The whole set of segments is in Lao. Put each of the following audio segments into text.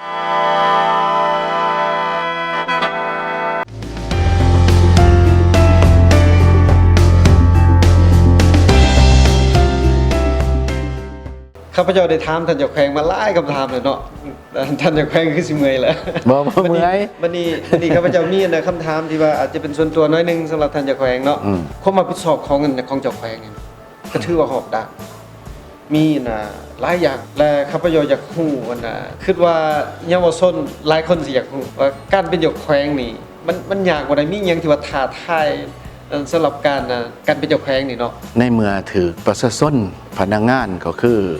ຂ້າພະເຈົ້າໄດ້ຖາມທ່ານເຈົ້າແຂວງມາຫຼາຍຄຳຖາມແລ້ວເນາະ, ທ່ານເຈົ້າແຂວງຄືຊິເມື່ອຍແລ້ວ. ບໍ່ ບໍ່ເມື່ອຍ. ບັດນີ້ ບັດນີ້ ບັດນີ້ຂ້າພະເຈົ້າມີອັນນະຄຳຖາມທີ່ວ່າອາດຈະເປັນສ່ວນຕົວໜ້ອຍໜຶ່ງສຳລັບທ່ານເຈົ້າແຂວງເນາະ. ອືມ. ຄວາມຮັບຜິດຊອບຂອງ ຂອງເຈົ້າແຂວງນີ້ ກະຖືວ່າຮອບດ້ານ ມີອັນນະຫຼາຍຢ່າງ ແລະ ຂ້າພະເຈົ້າຢາກຮູ້ອັນນະ ຄິດວ່າເຍົາວະຊົນຫຼາຍຄົນຊິຢາກຮູ້ວ່າການເປັນເຈົ້າແຂວງນີ້ ມັນ ມັນຍາກບໍ່ໃດ? ມີຫຍັງທີ່ວ່າທ້າທາຍ ເອີ ສຳລັບການ ເອີ ການເປັນເຈົ້າແຂວງນີ້ເນາະ? ໃນເມື່ອຖືກປະຊາຊົນ ພະນັກງານ ກໍຄື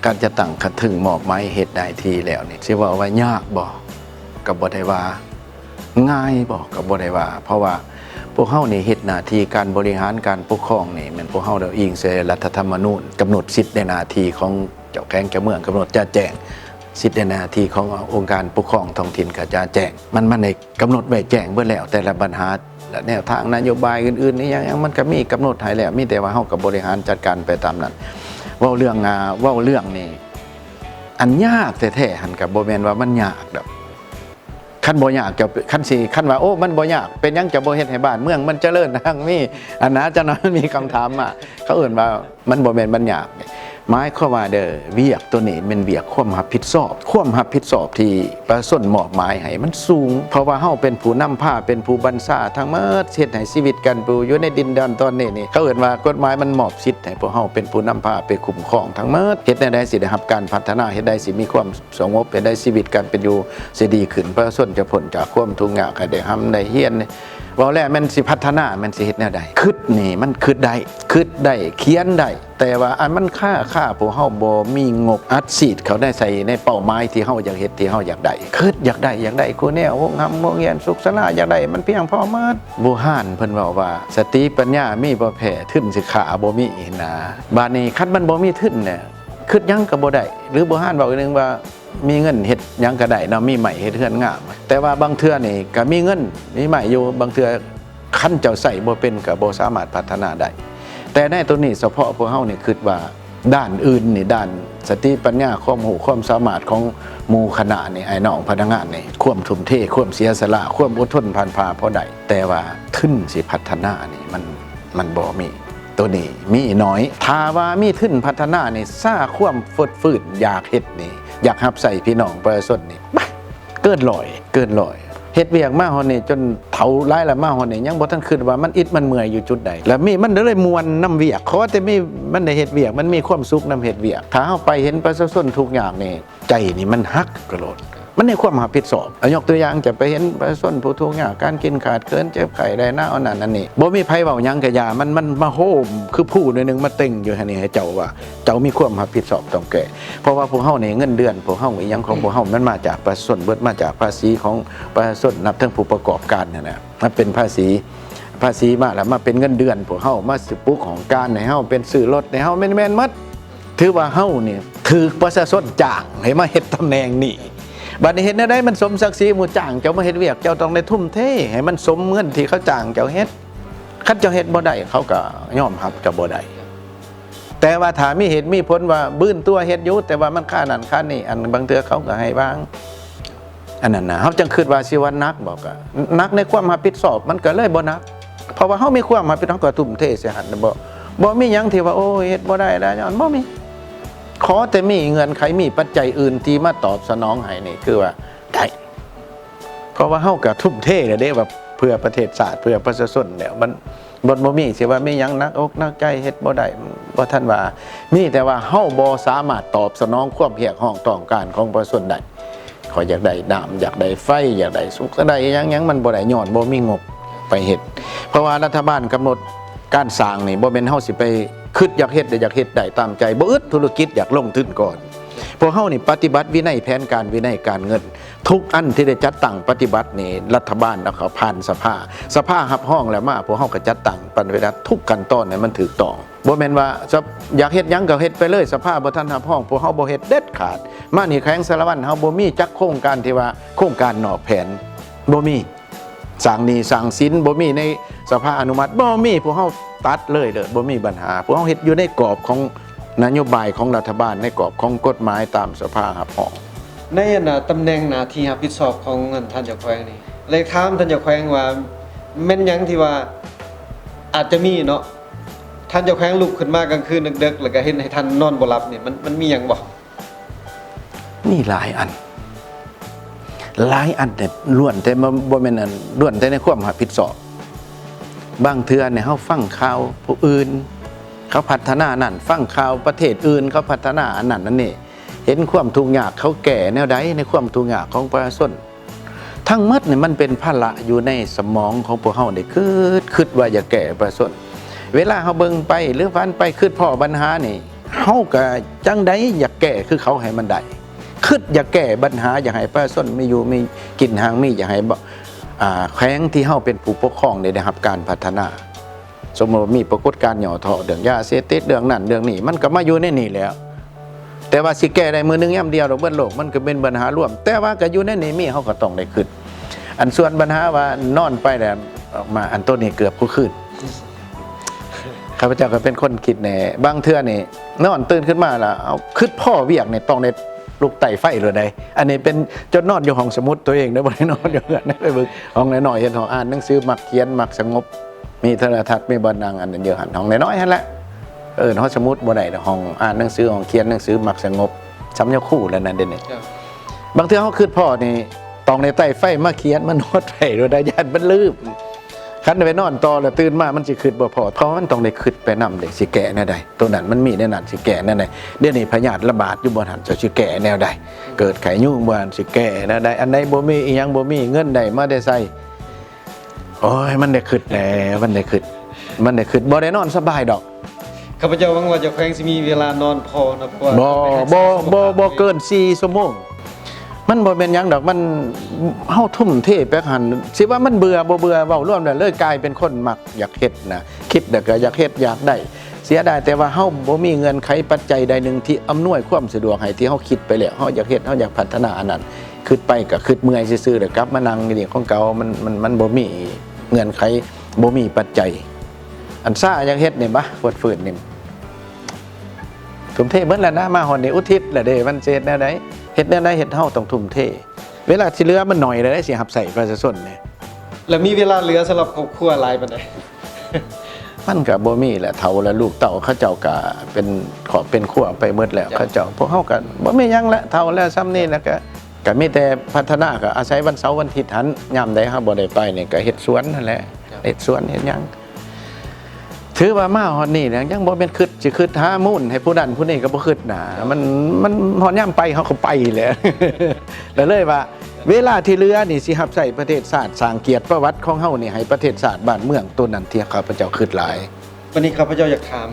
ການຈັດຕັ້ງຂັ້ນເທິງມອບໝາຍເຮັດໜ້າທີ່ແລ້ວນີ້ ຊິເວົ້າວ່າຍາກບໍ່? ກໍບໍ່ໄດ້ວ່າງ່າຍບໍ່? ກໍບໍ່ໄດ້ວ່າ ເພາະວ່າພວກເຮົານີ້ເຮັດໜ້າທີ່ການບໍລິຫານການປົກຄອງນີ້ ແມ່ນພວກເຮົາດຽວອີງໃສ່ລັດຖະທຳມະນູນ ກຳນົດສິດແລະໜ້າທີ່ຂອງເຈົ້າແຂວງເຈົ້າເມືອງ ກຳນົດຈະແຈ້ງ ສິດແລະໜ້າທີ່ຂອງອົງການປົກຄອງທ້ອງຖິ່ນກະຈະແຈ້ງ ມັນ ມັນໄດ້ກຳນົດໄວ້ແຈ້ງເບິດແລ້ວ ແຕ່ລະບັນຫາ ແລະ ແນວທາງນະໂຍບາຍອື່ນໆ ອີ່ຫຍັງໆ ມັນກະມີກຳນົດໃຫ້ແລ້ວ ມີແຕ່ວ່າເຮົາກະບໍລິຫານຈັດການໄປຕາມນັ້ນ. ເວົ້າເລື່ອງ ອາ ເວົ້າເລື່ອງນີ້ ອັນຍາກແທ້ໆຫັ້ນ ກະບໍ່ແມ່ນວ່າມັນຍາກດອກ. ຄັນບໍ່ຍາກ ເຈົ້າ ຄັນຊິ ຄັນວ່າ ໂອ້ ມັນບໍ່ຍາກ ເປັນຫຍັງເຈົ້າບໍ່ເຮັດໃຫ້ບ້ານເມືອງມັນຈະເລີນຮັ່ງມີ? ອັນນະ ຈັ່ງນັ້ນມັນມີຄຳຖາມມາ. ເຂົາເອີ້ນວ່າ ມັນບໍ່ແມ່ນມັນຍາກເດ້ ໝາຍຄວາມວ່າເດີ ວຽກໂຕນີ້ແມ່ນວຽກຄວາມຮັບຜິດຊອບ ຄວາມຮັບຜິດຊອບທີ່ປະຊາຊົນມອບໝາຍໃຫ້ມັນສູງ ເພາະວ່າເຮົາເປັນຜູ້ນຳພາ ເປັນຜູ້ບັນຊາທັງໝົດ ເຮັດໃຫ້ຊີວິດການຢູ່ ຢູ່ໃນດິນແດນຕອນນີ້ນີ້ ເຂົາເອີ້ນວ່າກົດໝາຍມັນມອບສິດໃຫ້ພວກເຮົາເປັນຜູ້ນຳພາ ໄປຄຸ້ມຄອງທັງໝົດ ເຮັດແນວໃດຊິໄດ້ຮັບການພັດທະນາ ເຮັດໃດຊິມີຄວາມສະຫງົບ ເຮັດໃດຊີວິດການເປັນຢູ່ຊິດີຂຶ້ນ ປະຊາຊົນຈະພົ້ນຈາກຄວາມທຸກຍາກ ໃຫ້ໄດ້ຮ່ຳໄດ້ຮຽນ. ເວົ້າແລ້ວແມ່ນຊິພັດທະນາ ແມ່ນຊິເຮັດແນວໃດ? ຄິດນີ້ມັນຄິດໄດ້ ຄິດໄດ້ ຂຽນໄດ້ ແຕ່ວ່າອັນມັນຄາ ຄາພວກເຮົາບໍ່ມີງົບອັດສີດເຂົ້າໄດ້ໃສ່ໃນເປົ້າໝາຍທີ່ເຮົາຢາກເຮັດ ທີ່ເຮົາຢາກໄດ້ ຄິດຢາກໄດ້ ຢາກໄດ້ຄູ່ແນວ ໂຮງຮ່ຳໂຮງຮຽນ ສຸກສາລາ ຢາກໄດ້ ມັນພຽງພໍໝົດ. ບູຮານເພິ່ນເວົ້າວ່າ ສະຕິປັນຍາມີບໍ່ແພ້ ທຶນສິກຂາບໍ່ມີຫັ້ນນາ. ບາດນີ້ຄັນມັນບໍ່ມີທຶນແຫຼະ ຄິດຫຍັງກໍບໍ່ໄດ້ ຫຼື ບູຮານເວົ້າອີກໜຶ່ງວ່າ ມີເງິນເຮັດຫຍັງກໍໄດ້ເນາະ ມີໄມ້ເຮັດເຮືອນງາມ ແຕ່ວ່າບາງເທື່ອນີ້ກໍມີເງິນມີໄມ້ຢູ່ ບາງເທື່ອຄັນເຈົ້າໃຊ້ບໍ່ເປັນກໍບໍ່ສາມາດພັດທະນາໄດ້. ແຕ່ໃນໂຕນີ້ສະເພາະພວກເຮົານີ້ຄິດວ່າດ້ານອື່ນນີ້ ດ້ານສະຕິປັນຍາ ຄວາມຮູ້ຄວາມສາມາດຂອງໝູ່ຄະນະນີ້ ອ້າຍນ້ອງພະນັກງານນີ້ ຄວາມທຸ່ມເທ ຄວາມເສຍສະຫຼະ ຄວາມອົດທົນຜ່ານຜ່າພໍໄດ້ ແຕ່ວ່າທຶນຊິພັດທະນານີ້ມັນ ມັນບໍ່ມີ ໂຕນີ້ມີໜ້ອຍ. ຖ້າວ່າມີທຶນພັດທະນານີ້ ຊາຄວາມຟົດຟື້ນຢາກເຮັດນີ້ ຢາກຮັບໃຊ້ພີ່ນ້ອງປະຊາຊົນນີ້ ບາ ເກີນຮ້ອຍ ເກີນຮ້ອຍ. ເຮັດວຽກມາຮອດນີ້ຈົນເຖົ້າຫຼາຍລະ ມາຮອດນີ້ຍັງບໍ່ທັນຄິດວ່າມັນອິດມັນເມື່ອຍຢູ່ຈຸດໃດ ລະມີ ມັນເລີຍມ່ວນນຳວຽກ. ຂໍແຕ່ມີ ມັນໄດ້ເຮັດວຽກ ມັນມີຄວາມສຸກນຳເຮັດວຽກ. ຖ້າເຮົາໄປເຫັນປະຊາຊົນທຸກຍາກນີ້ ໃຈນີ້ມັນຫັກກະໂລດ ມັນໃນຄວາມຮັບຜິດຊອບ. ເອົາ ຍົກຕົວຢ່າງ ຈະໄປເຫັນປະຊາຊົນຜູ້ທຸກຍາກ ການກິນຂາດເຂີນ ເຈັບໄຂ້ໄດ້ໜາວ ອັນນັ້ນອັນນີ້ ບໍ່ມີໃຜເວົ້າຫຍັງກະຢ່າ ມັນ ມັນມາໂຮມຄືພູໜ່ວຍໜຶ່ງມາເຕັງຢູ່ຫັ້ນນີ້ ໃຫ້ເຈົ້າວ່າເຈົ້າມີຄວາມຮັບຜິດຊອບຕ້ອງແກ້. ເພາະວ່າພວກເຮົານີ້ ເງິນເດືອນພວກເຮົາ ອີ່ຫຍັງຂອງພວກເຮົາ ມັນມາຈາກປະຊາຊົນເບິດ ມາຈາກພາສີຂອງປະຊາຊົນ ນັບເຖິງຜູ້ປະກອບການຫັ້ນນະ ມັນເປັນພາສີ ພາສີມາ ແລ້ວມາເປັນເງິນເດືອນພວກເຮົາ ມາຊື້ປຸກຫ້ອງການໃຫ້ເຮົາ ເປັນຊື້ລົດໃຫ້ເຮົາ ແມ່ນ ແມ່ນໝົດ. ຖືວ່າເຮົານີ້ຖືກປະຊາຊົນຈ້າງໃຫ້ມາເຮັດຕຳແໜ່ງນີ້. ບັດນີ້ເຮັດແນວໃດມັນສົມສັກສີ? ໝູ່ຈ້າງເຈົ້າມາເຮັດວຽກ ເຈົ້າຕ້ອງໄດ້ທຸ່ມເທໃຫ້ມັນສົມເງິນທີ່ເຂົາຈ້າງເຈົ້າເຮັດ. ຄັນເຈົ້າເຮັດບໍ່ໄດ້ ເຂົາກໍຍອມຮັບເຈົ້າບໍ່ໄດ້. ແຕ່ວ່າຖ້າມີເຫດມີຜົນວ່າບືນຕົວເຮັດຢູ່ ແຕ່ວ່າມັນຄານັ້ນຄານີ້ ອັນບາງເທື່ອເຂົາກໍໃຫ້ວາງ. ອັນນັ້ນນະ ເຮົາຈັ່ງຄິດວ່າຊິວ່າໜັກບໍ່ ກະໜັກໃນຄວາມຮັບຜິດຊອບ ມັນກໍເລີຍບໍ່ໜັກ ເພາະວ່າເຮົາມີຄວາມຮັບຜິດ ເຮົາກໍທຸ່ມເທໃສ່ຫັ້ນ ບໍ່ ບໍ່ມີຫຍັງທີ່ວ່າ ໂອ້ຍ ເຮັດບໍ່ໄດ້ແລ້ວ ຍ້ອນບໍ່ມີ. ຂໍແຕ່ມີເງື່ອນໄຂ ມີປັດໄຈອື່ນທີ່ມາຕອບສະໜອງໃຫ້ນີ້ ຄືວ່າໄດ້ ເພາະວ່າເຮົາກໍທຸ່ມເທແລ້ວເດ້ ວ່າເພື່ອປະເທດຊາດ ເພື່ອປະຊາຊົນແລ້ວ ມັນ ບໍ່ ບໍ່ມີຊິວ່າມີຫຍັງໜັກອົກໜັກໃຈ ເຮັດບໍ່ໄດ້ ບໍ່ທັນວ່າ. ມີແຕ່ວ່າເຮົາບໍ່ສາມາດຕອບສະໜອງຄວາມຮຽກຮ້ອງຕ້ອງການຂອງປະຊາຊົນໄດ້. ຂ້ອຍຢາກໄດ້ນ້ຳ ຢາກໄດ້ໄຟ ຢາກໄດ້ສຸກ ຢາກໄດ້ຫຍັງ ຫຍັງມັນບໍ່ໄດ້ ຍ້ອນບໍ່ມີງົບໄປເຮັດ. ເພາະວ່າລັດຖະບານກຳນົດການສ້າງນີ້ ບໍ່ແມ່ນເຮົາຊິໄປຄິດຢາກເຮັດ ແລະ ຢາກເຮັດໄດ້ຕາມໃຈ ບໍ່ອຶດທຸລະກິດ ຢາກລົງທຶນກ່ອນ. ພວກເຮົານີ້ປະຕິບັດວິໄນແຜນການ ວິໄນການເງິນ ທຸກອັນທີ່ໄດ້ຈັດຕັ້ງປະຕິບັດນີ້ ລັດຖະບານເອົາເຂົ້າຜ່ານສະພາ ສະພາຮັບຮອງແລ້ວມາ ພວກເຮົາກໍຈັດຕັ້ງປະຕິບັດທຸກຂັ້ນຕອນໃຫ້ມັນຖືກຕ້ອງ. ບໍ່ແມ່ນວ່າຢາກເຮັດຫຍັງກໍເຮັດໄປເລີຍ ສະພາບໍ່ທັນຮັບຮອງ ພວກເຮົາບໍ່ເຮັດເດັດຂາດ. ມານີ້ແຂວງສາລະວັນເຮົາບໍ່ມີຈັກໂຄງການທີ່ວ່າໂຄງການນອກແຜນ ບໍ່ມີ. ສ້າງໜີ້ສ້າງສິນບໍ່ມີໃນສະພາອະນຸມັດ ບໍ່ມີ ພວກເຮົາຕັດເລີຍເດີ ບໍ່ມີບັນຫາ. ພວກເຮົາເຮັດຢູ່ໃນກອບຂອງນະໂຍບາຍຂອງລັດຖະບານ ໃນກອບຂອງກົດໝາຍຕາມສະພາຮັບຮອງ. ໃນອັນນ່າ ຕຳແໜ່ງໜ້າທີ່ຮັບຜິດຊອບຂອງອັນທ່ານເຈົ້າແຂວງນີ້ ແລະ ຖາມທ່ານເຈົ້າແຂວງວ່າ ແມ່ນຫຍັງທີ່ວ່າອາດຈະມີເນາະ ທ່ານເຈົ້າແຂວງລຸກຂຶ້ນມາກາງຄືນເດິກໆ ແລ້ວກໍເຮັດໃຫ້ທ່ານນອນບໍ່ຫຼັບນີ້ ມັນ ມັນມີຫຍັງບໍ່? ມີຫຼາຍອັນ ຫຼາຍອັນແຕ່ລ້ວນແຕ່ບໍ່ ບໍ່ແມ່ນອັນ ລ້ວນແຕ່ໃນຄວາມຮັບຜິດຊອບ. ບາງເທື່ອນີ້ເຮົາຟັງຂ່າວຜູ້ອື່ນເຂົາພັດທະນານັ້ນ ຟັງຂ່າວປະເທດອື່ນເຂົາພັດທະນາອັນນັ້ນອັນນີ້ ເຫັນຄວາມທຸກຍາກເຂົາແກ້ແນວໃດໃນຄວາມທຸກຍາກຂອງປະຊາຊົນ. ທັງໝົດນີ້ມັນເປັນພາລະຢູ່ໃນສະໝອງຂອງພວກເຮົາໄດ້ຄຶດ ຄຶດວ່າຢາກແກ້ປະຊາຊົນ. ເວລາເຮົາເບິ່ງໄປ ຫຼື ຝັນໄປ ຄຶດພໍ້ບັນຫານີ້ ເຮົາກໍຈັ່ງໃດຢາກແກ້ຄືເຂົາໃຫ້ມັນໄດ້ ຄຶດຢາກແກ້ບັນຫາ ຢາກໃຫ້ປະຊາຊົນມີຢູ່ມີກິນຮັ່ງມີ ຢາກໃຫ້ ອາ ແຂວງທີ່ເຮົາເປັນຜູ້ປົກຄອງໄດ້ ໄດ້ຮັບການພັດທະນາ. ສົມມຸດວ່າມີປາກົດການຫຍໍ້ທໍ້ເລື່ອງຢາເສບຕິດ ເລື່ອງນັ້ນເລື່ອງນີ້ ມັນກໍມາຢູ່ໃນນີ້ແຫຼະ. ແຕ່ວ່າຊິແກ້ໄດ້ມື້ໜຶ່ງຍາມດຽວດອກ ເບິດໂລກມັນກໍເປັນບັນຫາລວມ ແຕ່ວ່າກໍຢູ່ໃນນີ້ມີ ເຮົາກໍຕ້ອງໄດ້ຄຶດ. ອັນສ່ວນບັນຫາວ່ານອນໄປແລ້ວອອກມາ ອັນໂຕນີ້ເກືອບທຸກຄືນ. ຂ້າພະເຈົ້າກໍເປັນຄົນຄິດແນ່ ບາງເທື່ອນີ້ນອນຕື່ນຂຶ້ນມາແລ້ວ ເອົາ ຄຶດພໍ້ວຽກນີ້ ຕ້ອງໄດ້ລຸກໄຕ້ໄຟໂລດໃດ໋. ອັນນີ້ເປັນຈົນນອນຢູ່ຫ້ອງສະໝຸດຕົວເອງເດີ ບໍ່ໄດ້ນອນຢູ່ເຮືອນ ໄດ້ໄປເບິ່ງຫ້ອງນ້ອຍໆ ເຮັດຫ້ອງ ອ່ານໜັງສື ມັກຂຽນ ມັກສະຫງົບ ມີໂທລະທັດ ມີບ່ອນນັ່ງອັນນັ້ນຢູ່ຫັ້ນ ຫ້ອງນ້ອຍໆຫັ້ນແຫຼະ. ເອີ້ນຫ້ອງສະໝຸດບໍ່ໄດ້ດອກ ຫ້ອງອ່ານໜັງສື ຫ້ອງຂຽນໜັງສື ມັກສະຫງົບ ສ່ຳຍາຄູແລ້ວນັ້ນເດນີ້. ບາງເທື່ອເຮົາຄຶດພໍ້ນີ້ ຕ້ອງໄດ້ໄຕ້ໄຟມາຂຽນ ມາໂນ້ດໄວ້ໂລດ ຢ້ານມັນລືມ. ຄັນໄປນອນຕໍ່ແລ້ວຕື່ນມາ ມັນຊິຄຶດບໍ່ພໍ້ ເພາະມັນຕ້ອງໄດ້ຄຶດໄປນຳເດ້ ຊິແກ້ແນວໃດ ໂຕນັ້ນມັນມີແນວນັ້ນ ຊິແກ້ແນວໃດ. ດຽວນີ້ພະຍາດລະບາດຢູ່ບ່ອນຫັ້ນ ເຈົ້າຊິແກ້ແນວໃດ ເກີດໄຂ້ຍຸງບ່ອນຫັ້ນ ຊິແກ້ແນວໃດ ອັນໃດບໍ່ມີ ອີ່ຫຍັງບໍ່ມີ ເງິນໄດ້ມາແຕ່ໃສ. ໂອ້ຍ ມັນໄດ້ຄຶດແຫຼະ ມັນໄດ້ຄຶດ ມັນໄດ້ຄຶດ ບໍ່ໄດ້ນອນສະບາຍດອກ. ຂ້າພະເຈົ້າຫວັງວ່າເຈົ້າແຂວງຊິມີເວລານອນພໍເນາະ ເພາະວ່າບໍ່ ບໍ່ ບໍ່ເກີນສີ່ຊົ່ວໂມງ. ມັນບໍ່ແມ່ນຫຍັງດອກ ມັນ ເຮົາທຸ່ມເທໄປຫັ້ນ ຊິວ່າມັນເບື່ອບໍ່ເບື່ອ ເວົ້າລວມແລ້ວເລີຍກາຍເປັນຄົນມັກຢາກເຮັດນະ ຄິດແລ້ວກໍຢາກເຮັດຢາກໄດ້. ເສຍດາຍແຕ່ວ່າເຮົາບໍ່ມີເງື່ອນໄຂປັດໄຈໃດໜຶ່ງທີ່ອຳນວຍຄວາມສະດວກໃຫ້ ທີ່ເຮົາຄິດໄປແລ້ວ ເຮົາຢາກເຮັດ ເຮົາຢາກພັດທະນາອັນນັ້ນ ຄຶດໄປກໍຄຶດເມື່ອຍຊື່ໆ ແລ້ວກັບມານັ່ງຢູ່ນີ້ຂອງເກົ່າ ມັນ ມັນ ມັນບໍ່ມີເງື່ອນໄຂ ບໍ່ມີປັດໄຈ. ອັນຊ້າຢາກເຮັດນີ້ບະ ຟົດຟື້ນນີ້ ທຸ່ມເທເບິດແລ້ວນະ ມາຮອດນີ້ອຸທິດແລ້ວເດ້ ມັນຊິເຮັດແນວໃດ ເຮັດແນວໃດ ເຮັດເຮົາຕ້ອງທຸ່ມເທ. ເວລາທີ່ເຫຼືອມັນໜ້ອຍແລ້ວເດ້ ຊິຮັບໃຊ້ປະຊາຊົນນີ້. ແລ້ວມີເວລາເຫຼືອສຳລັບຄອບຄົວຫຼາຍປານໃດ? ມັນກໍບໍ່ມີແຫຼະ ເຖົ້າແລ້ວ ລູກເຕົ້າເຂົາເຈົ້າກໍເປັນຄອບເປັນຄົວໄປໝົດແລ້ວ ເຂົາເຈົ້າ ພວກເຮົາກໍບໍ່ມີຫຍັງແຫຼະ ເຖົ້າແລ້ວ ສ່ຳນີ້ແລ້ວກໍ ກໍມີແຕ່ພັດທະນາ ກໍອາໄສວັນເສົາວັນອາທິດຫັ້ນ ຍາມໃດເຮົາບໍ່ໄດ້ໄປນີ້ ກໍເຮັດສວນຫັ້ນແຫຼະ ເຮັດສວນເຮັດຫຍັງ. ຖືວ່າມາຮອດນີ້ແລ້ວ ຍັງບໍ່ແມ່ນຄຶດ ຊິຄຶດຫາມູນໃຫ້ຜູ້ນັ້ນຜູ້ນີ້ກໍບໍ່ຄຶດນະ ມັນ ມັນຮອດຍາມໄປ ເຮົາກໍໄປແຫຼະ ແລ້ວເລີຍວ່າ ເວລາທີ່ເຫຼືອນີ້ ຊິຮັບໃຊ້ປະເທດຊາດ ສ້າງກຽດປະຫວັດຂອງເຮົານີ້ ໃຫ້ປະເທດຊາດບ້ານເມືອງ ໂຕນັ້ນທີ່ຂ້າພະເຈົ້າຄຶດຫຼາຍ. ບັດນີ້ຂ້າພະເຈົ້າຢາກຖາມ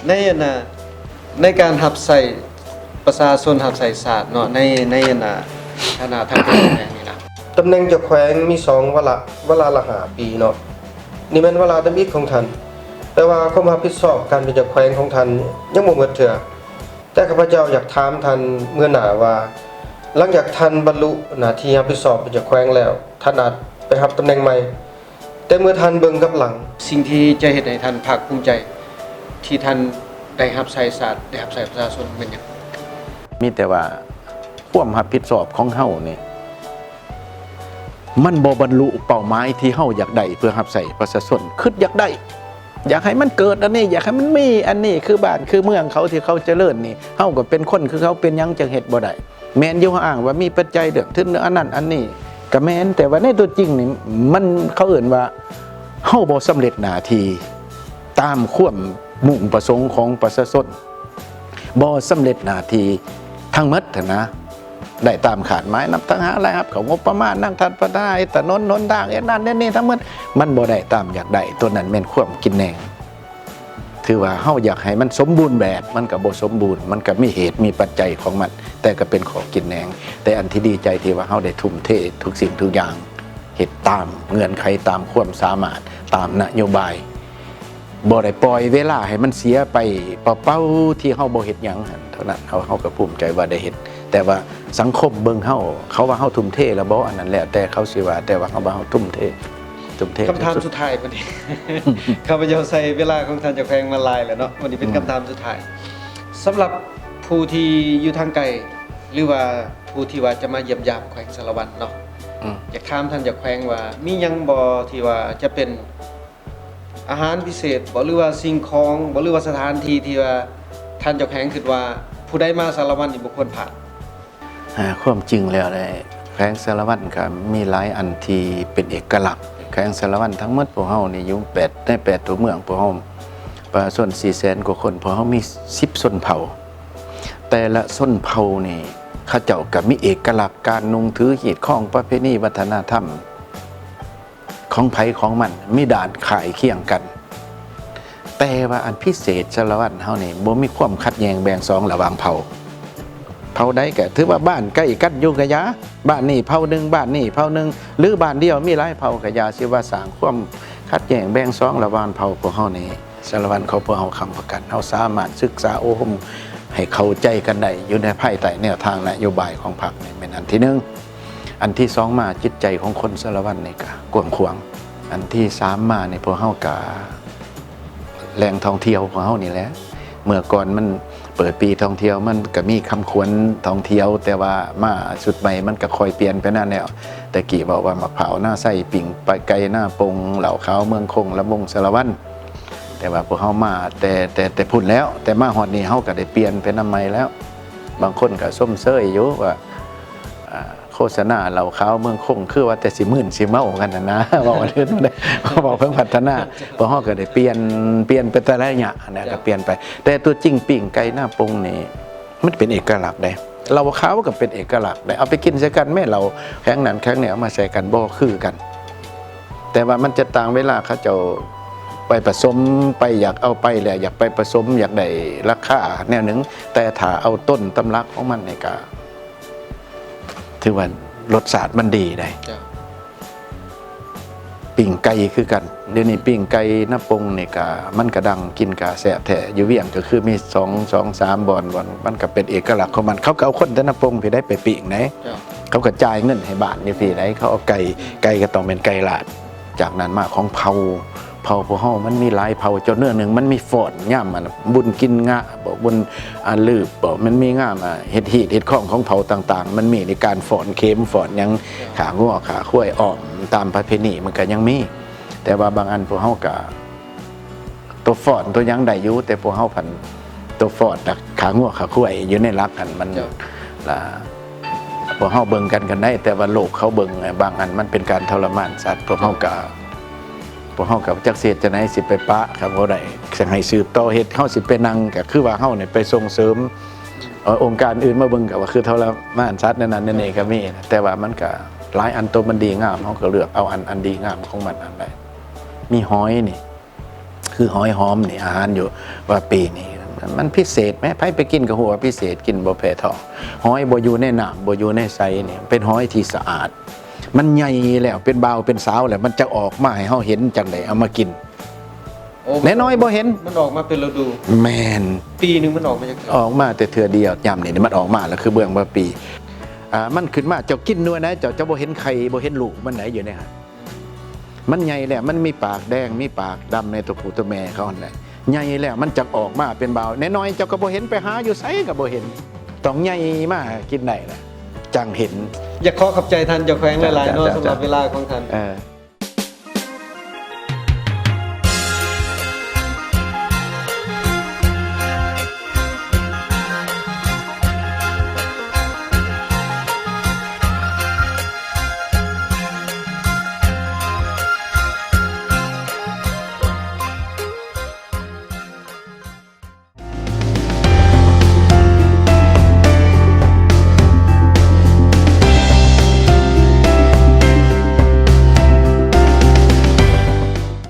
ໃນອັນນ່າ ໃນການຮັບໃຊ້ປະຊາຊົນ ຮັບໃຊ້ຊາດເນາະ ໃນ ໃນອັນນ່າ ຖານະທາງຕຳແໜ່ງນີ້ນະ ຕຳແໜ່ງເຈົ້າແຂວງມີສອງວາລະ ວາລະລະຫ້າປີເນາະ ນີ້ແມ່ນວາລະທຳອິດຂອງທ່ານ ແຕ່ວ່າຄວາມຮັບຜິດຊອບການເປັນເຈົ້າແຂວງຂອງທ່ານຍັງບໍ່ໝົດເທື່ອ. ແຕ່ຂ້າພະເຈົ້າຢາກຖາມທ່ານເມື່ອໜ້າວ່າ ຫຼັງຈາກທ່ານບັນລຸໜ້າທີ່ຮັບຜິດຊອບເປັນເຈົ້າແຂວງແລ້ວ ທ່ານອາດໄປຮັບຕຳແໜ່ງໃໝ່ ແຕ່ເມື່ອທ່ານເບິ່ງກັບຫຼັງ ສິ່ງທີ່ຈະເຮັດໃຫ້ທ່ານພາກພູມໃຈ ທີ່ທ່ານໄດ້ຮັບໃຊ້ຊາດ ໄດ້ຮັບໃຊ້ປະຊາຊົນແມ່ນຫຍັງ? ມີແຕ່ວ່າຄວາມຮັບຜິດຊອບຂອງເຮົານີ້ ມັນບໍ່ບັນລຸເປົ້າໝາຍທີ່ເຮົາຢາກໄດ້ເພື່ອຮັບໃຊ້ປະຊາຊົນ. ຄິດຢາກໄດ້ ຢາກໃຫ້ມັນເກີດອັນນີ້ ຢາກໃຫ້ມັນມີອັນນີ້ ຄືບ້ານຄືເມືອງເຂົາທີ່ເຂົາຈະເລີນນີ້ ເຮົາກໍເປັນຄົນຄືເຂົາ ເປັນຫຍັງຈັ່ງເຮັດບໍ່ໄດ້? ແມ່ນຢູ່ ເຮົາອ້າງວ່າມີປັດໄຈເລື່ອງທຶນ ເລື່ອງອັນນັ້ນອັນນີ້ ກໍແມ່ນ ແຕ່ວ່າໃນຕົວຈິງນີ້ ມັນ ເຂົາເອີ້ນວ່າ ເຮົາບໍ່ສຳເລັດໜ້າທີ່ຕາມຄວາມມຸ້ງປະສົງຂອງປະຊາຊົນ ບໍ່ສຳເລັດໜ້າທີ່ທັງໝົດຫັ້ນນະ ໄດ້ຕາມຄາດໝາຍ ນັບທັງຫາລາຍຮັບເຂົ້າງົບປະມານ ນຳທ່ານປະທານ ເຮັດຖະໜົນຫົນທາງ ເຮັດນັ້ນເຮັດນີ້ທັງໝົດ ມັນບໍ່ໄດ້ຕາມຢາກໄດ້ ໂຕນັ້ນແມ່ນຄວາມກິນແໜງ. ຖືວ່າເຮົາຢາກໃຫ້ມັນສົມບູນແບບ ມັນກໍບໍ່ສົມບູນ ມັນກໍມີເຫດມີປັດໄຈຂອງມັນ ແຕ່ກໍເປັນຂໍ້ກິນແໜງ. ແຕ່ອັນທີ່ດີໃຈທີ່ວ່າເຮົາໄດ້ທຸ່ມເທທຸກສິ່ງທຸກຢ່າງ ເຮັດຕາມເງື່ອນໄຂ ຕາມຄວາມສາມາດ ຕາມນະໂຍບາຍ ບໍ່ໄດ້ປ່ອຍເວລາໃຫ້ມັນເສຍໄປເປົ່າໆ ທີ່ເຮົາບໍ່ເຮັດຫຍັງຫັ້ນເທົ່ານັ້ນ ເຮົາ ເຮົາກໍພູມໃຈວ່າໄດ້ເຮັດ ແຕ່ວ່າສັງຄົມເບິ່ງເຮົາ ເຂົາວ່າເຮົາທຸ່ມເທແລ້ວບໍ່ ອັນນັ້ນແລ້ວແຕ່ເຂົາຊິວ່າ ແຕ່ວ່າເຮົາວ່າເຮົາທຸ່ມເທ ທຸ່ມເທ ຄຳຖາມສຸດທ້າຍບັດນີ້ ຂ້າພະເຈົ້າໃຊ້ເວລາຂອງທ່ານເຈົ້າແຂວງມາຫຼາຍແລ້ວເນາະ ບັດນີ້ເປັນຄຳຖາມສຸດທ້າຍ ສຳລັບ ຜູ້ທີ່ຢູ່ທາງໄກ ຫຼືວ່າຜູ້ທີ່ວ່າຈະມາຢ້ຽມຢາມແຂວງສາລະວັນເນາະ ອືມ ຢາກຖາມທ່ານເຈົ້າແຂວງວ່າ ມີຫຍັງບໍ່ທີ່ວ່າຈະເປັນອາຫານພິເສດບໍ ຫຼືວ່າສິ່ງຂອງບໍ ຫຼືວ່າສະຖານທີ່ທີ່ວ່າທ່ານເຈົ້າແຂວງຄິດວ່າ ຜູ້ໃດມາສາລະວັນນີ້ບໍ່ຄວນພາດ? ອາ ຄວາມຈິງແລ້ວແຫຼະ ແຂວງສາລະວັນກໍມີຫຼາຍອັນທີ່ເປັນເອກະລັກ. ແຂວງສາລະວັນທັງໝົດພວກເຮົານີ້ຢູ່ແປດ ໃນແປດຕົວເມືອງພວກເຮົາ ປະຊາຊົນສີ່ແສນກວ່າຄົນ ພວກເຮົາມີສິບຊົນເຜົ່າ. ແຕ່ລະຊົນເຜົ່ານີ້ ເຂົາເຈົ້າກໍມີເອກະລັກການນຸ່ງຖື ຮີດຄອງ ປະເພນີ ວັດທະນະທຳ ຂອງໃຜຂອງມັນ ມີດ້ານຄ້າຍຄຽງກັນ. ແຕ່ວ່າອັນພິເສດສາລະວັນເຮົານີ້ ບໍ່ມີຄວາມຂັດແຍ່ງແບ່ງສອງລະຫວ່າງເຜົ່າ. ເຜົ່າໃດກໍຖືວ່າບ້ານໃກ້ກັນຢູ່ກະຢ່າ, ບ້ານນີ້ເຜົ່າໜຶ່ງ ບ້ານນີ້ເຜົ່າໜຶ່ງ ຫຼືບ້ານດຽວມີຫຼາຍເຜົ່າກະຢ່າ, ຊິວ່າສ້າງຄວາມຂັດແຍ່ງແບ່ງສອງລະຫວ່າງເຜົ່າ. ພວກເຮົານີ້ ສາລະວັນຂອງພວກເຮົາຄ້ຳປະກັນ ເຮົາສາມາດສຶກສາອົບຮົມໃຫ້ເຂົ້າໃຈກັນໄດ້ ຢູ່ໃນພາຍໃຕ້ແນວທາງນະໂຍບາຍຂອງພັກນີ້ ແມ່ນອັນທີໜຶ່ງ. ອັນທີສອງມາ ຈິດໃຈຂອງຄົນສາລະວັນນີ້ກະກວ້າງຂວາງ. ອັນທີສາມມານີ້ ພວກເຮົາກະ ແຫຼ່ງທ່ອງທ່ຽວຂອງເຮົານີ້ແຫຼະ. ເມື່ອກ່ອນມັນເປີດປີທ່ອງທ່ຽວ ມັນກະມີຄຳຂວັນທ່ອງທ່ຽວ, ແຕ່ວ່າມາຊຸດໃໝ່ມັນກະຄ່ອຍປ່ຽນໄປນັ້ນແລ້ວ. ແຕ່ກີ້ເວົ້າວ່າໝາກພ້າວນາໄຊ, ປີ້ງໄກ່ນາປົງ, ເຫຼົ້າຂາວເມືອງຄົງ, ລຳວົງສາລະວັນ. ແຕ່ວ່າພວກເຮົາມາແຕ່ ແຕ່ ແຕ່ພຸ້ນແລ້ວ, ແຕ່ມາຮອດນີ້ເຮົາກະໄດ້ປ່ຽນໄປນຳໃໝ່ແລ້ວ. ບາງຄົນກະຊົມເຊີຍຢູ່ວ່າ ອ່າ ໂຄສະນາເຫຼົ້າຂາວເມືອງຄົງ ຄືວ່າແຕ່ຊິມື່ນຊິເມົາກັນຫັ້ນນະ ເວົ້າເລື່ອງ ເວົ້າເພິ່ງພັດທະນາ. ພວກເຮົາກໍໄດ້ປ່ຽນ ປ່ຽນໄປແຕ່ລະໄລຍະນະ ກໍປ່ຽນໄປ. ແຕ່ຕົວຈິງປີ້ງໄກ່ນາປົງນີ້ ມັນເປັນເອກະລັກເດ້. ເຫຼົ້າຂາວກໍເປັນເອກະລັກເດ້. ເອົາໄປກິນໃສ່ກັນແມ້ ເຫຼົ້າແຂວງນັ້ນແຂວງນີ້ເອົາມາໃສ່ກັນ ບໍ່ຄືກັນ. ແຕ່ວ່າມັນຈະຕ່າງເວລາເຂົາເຈົ້າໄປປະສົມ ໄປຢາກເອົາໄປແລ້ວ ຢາກໄປປະສົມ ຢາກໄດ້ລາຄາແນວໜຶ່ງ. ແຕ່ຖ້າເອົາຕົ້ນຕຳລັບຂອງມັນນີ້ກະ ຖືວ່າລົດຊາດມັນດີໄດ໋. ເຈົ້າ. ປີ້ງໄກ່ຄືກັນ. ດຽວນີ້ປີ້ງໄກ່ນາປົງນີ້ກະ ມັນກະດັງ ກິນກະແຊບແທ້. ຢູ່ວຽງກະຄືມີສອງ ສອງສາມບ່ອນ ບ່ອນມັນກະເປັນເອກະລັກຂອງມັນ. ເຂົາກະເອົາຄົນແຕ່ນາປົງພີ້ໄດ໋ໄປປີ້ງໄດ໋. ເຈົ້າ. ເຂົາກະຈ່າຍເງິນໃຫ້ບ້ານຢູ່ພີ້ໄດ໋. ເຂົາເອົາໄກ່ ໄກ່ກະຕ້ອງແມ່ນໄກ່ລາດ. ຈາກນັ້ນມາຂອງເຜົ່າ ເຜົ່າພວກເຮົາມັນມີຫຼາຍເຜົ່າ. ເຈົ້າ ເນື້ອໜຶ່ງມັນມີຟ້ອນ ຍາມອັນບຸນກິນງະບໍ ບຸນອາລືບບໍ ມັນມີງານ ອາ ເຮັດຮີດເຮັດຄອງຂອງເຜົ່າຕ່າງໆ ມັນມີໃນການຟ້ອນເຂັມ ຟ້ອນຫຍັງ ຂ້າງົວຂ້າຄວາຍອ້ອມຕາມປະເພນີ ມັນກະຍັງມີ. ແຕ່ວ່າບາງອັນພວກເຮົາກະ ໂຕຟ້ອນໂຕຫຍັງໄດ້ຢູ່ ແຕ່ພວກເຮົາພັນໂຕຟ້ອນ ຂ້າງົວຂ້າຄວາຍຢູ່ໃນຫຼັກຫັ້ນ ມັນ ລະ ພວກເຮົາເບິ່ງກັນກັນໄດ້ ແຕ່ວ່າໂລກເຂົາເບິ່ງ ບາງອັນມັນເປັນການທໍລະມານສັດ. ພວກເຮົາກະ ພວກເຮົາກະຈັກຊິເຮັດຈັ່ງໃດ ຊິໄປປະກະບໍ່ໄດ້ ຊິໃຫ້ສືບຕໍ່ເຮັດ. ເຮົາຊິໄປນັ່ງກະຄືວ່າເຮົານີ້ໄປສົ່ງເສີມ ເອີ ອົງການອື່ນມາເບິ່ງກະວ່າຄືທໍລະມານສັດ ແນວນັ້ນແນວນີ້ກະມີ. ແຕ່ວ່າມັນກະຫຼາຍອັນ ໂຕມັນດີງາມ ເຮົາກະເລືອກເອົາອັນ ອັນດີງາມຂອງມັນຫັ້ນໄດ້. ມີຫອຍນີ້ ຄືຫອຍຫອມນີ້ ອາຫານຢູ່ວ່າປີນີ້ມັນພິເສດແມ້ ໃຜໄປກິນກໍຮູ້ວ່າພິເສດ ກິນບໍ່ແພ້ທ້ອງ. ຫອຍບໍ່ຢູ່ໃນນ້ຳ ບໍ່ຢູ່ໃນໃສນີ້ ເປັນຫອຍທີ່ສະອາດ ມັນໃຫຍ່ແລ້ວ ເປັນບ່າວເປັນສາວແລ້ວ ມັນຈະອອກມາໃຫ້ເຮົາເຫັນຈັ່ງໃດ ເອົາມາກິນ. ໂອ້ ແນ່ນ້ອຍບໍ່ເຫັນ ມັນອອກມາເປັນລະດູ. ແມ່ນ. ປີໜຶ່ງມັນອອກມາຈັກເທື່ອ? ອອກມາແຕ່ເທື່ອດຽວ. ຍາມນີ້ມັນອອກມາແລ້ວ ຄືເບື້ອງວ່າປີ ອ່າ ມັນຂຶ້ນມາ ເຈົ້າກິນໜ່ວຍໃດ ເຈົ້າຈະບໍ່ເຫັນໄຂ່ ບໍ່ເຫັນລູກມັນໃດຢູ່ໃນຫັ້ນ. ມັນໃຫຍ່ແລ້ວ ມັນມີປາກແດງ ມີປາກດຳໃນຕົວຜູ້ຕົວແມ່ເຂົາຫັ້ນແຫຼະ. ໃຫຍ່ແລ້ວມັນຈະອອກມາເປັນບ່າວ. ແນ່ນ້ອຍເຈົ້າກໍບໍ່ເຫັນ ໄປຫາຢູ່ໃສກໍບໍ່ເຫັນ. ຕ້ອງໃຫຍ່ມາກິນໄດ້ລະ ຈັ່ງເຫັນ. ຢາກຂໍຂອບໃຈທ່ານເຈົ້າແຂວງຫຼາຍໆເນາະ ເຈົ້າ ສຳລັບເວລາຂອງທ່ານ. ເອີ.